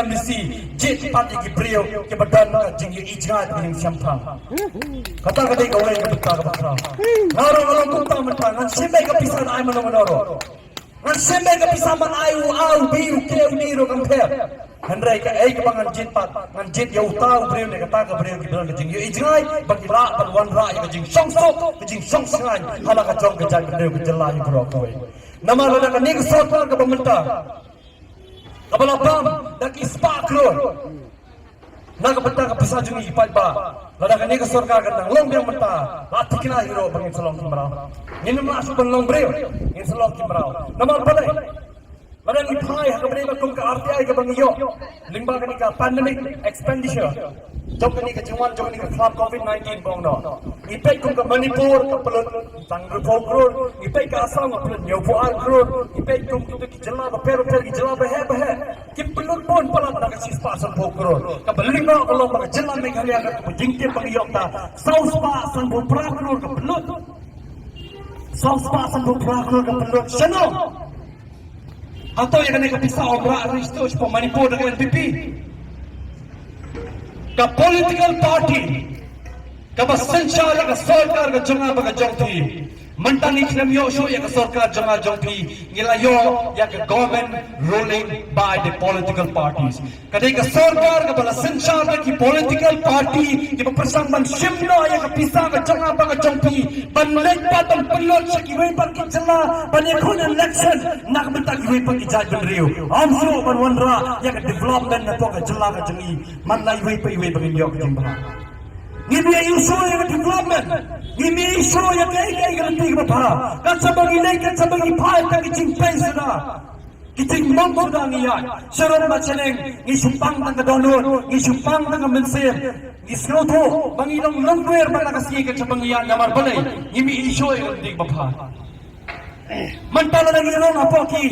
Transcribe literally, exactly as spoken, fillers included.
M D C, jied pat ïa ki briew kiba don ka jingïohi jngai bad ka jingshemphang. Kata ka dei kawei ka bynta kaba khraw. Nga ruh nga long kumta mynta, ngan shim beit ka pisa ban ai mano mano ruh. Ngan shim beit ka pisa ban ai u A, u B, u C, u D ruh kam pher. Hynrei kaei kaba ngan jied pat, ngan jied ïa uta u briew ne kata ka briew kiba don ka jingïohi jngai ba ki lah ban wanrah ïa ka jingshong suk, ka jingshong shngaiñ ha la ka jong ka jaitbynriew ka jylla hi baroh kawei. Namar lada kane ka sorkar kaba mynta kaba la bam da ki spah klur na ka bynta ka pisa jong ngi ki paidbah, lada kane ka sorkar kan dang long biang mynta, la thikna hi ruh ba ngin sa long ki mraw. Ngin ym lah shuh ban long briew, ngin sa long ki mraw. Namar balei? Lada ngi phai ha kaba ïadei bad kum ka R T I kaba ngi ïoh lyngba kane ka pandemic expenditure jong kane ka jingwan jong kane ka khlam covid nineteen ba ong noh. Ngi peit kum ka Manipur ka pynlut tang hynriewphew klur, ngi peit ka Assam ka pynlut hynñiewphew ar klur, ngi peit kum kita ki jylla bapher bapher, ki jylla baheh baheh ki pynlut bun palat na ka shispah sanphew klur. Kaba lyngba ka long ba ka jylla Meghalaya ka kaba jingtip ba ngi ïoh ta saw spah sanphew phra klur ka pynlut. Saw spah sanphew phra klur ka pynlut. Shano? Hato ïa kane ka pisa ym rah register shapoh Manipur da ka N P P? Ka political party kaba synshar ïa ka sorkar ka jong nga bad ka jong phi. Mynta ngi khlem ïoh shuh ïa ka sorkar jong nga jong phi, ngi la ïoh ïa ka government ruling by the political parties. Ka dei ka sorkar kaba la synshar da ki political party kiba pyrshang ban shim noh ïa ka pisa ka jong nga bad ka jong phi, ban leit pat ban pynlut sha kiwei pat ki jylla, ban ïakhun election na ka bynta kiwei pat ki jaitbynriew. Ym shuh ban wanrah ïa ka development napoh ka jylla ka jong ngi. Man la iwei pa iwei ba ngin ïoh ka jingbha. Ngim ïoh shuh ïa ka development. Ngim ïoh shuh ïa kaei kaei ka lynti kaba bha. Katba ngi leit, katba ngi phai, tang ki jingpang suda, ki jingmong suda ngi ïaid. Sharum bad shaneng ngi shu pang tang ka dohnud, ngi shu pang tang ka mynsiem. Ngi sngewthuh ba ngi long longkwer bad la ka sngi katba ngi ïaid, namar balei? Ngim ïoh shuh ïa ka lynti kaba bha. Mynta lada ngi rung hapoh ki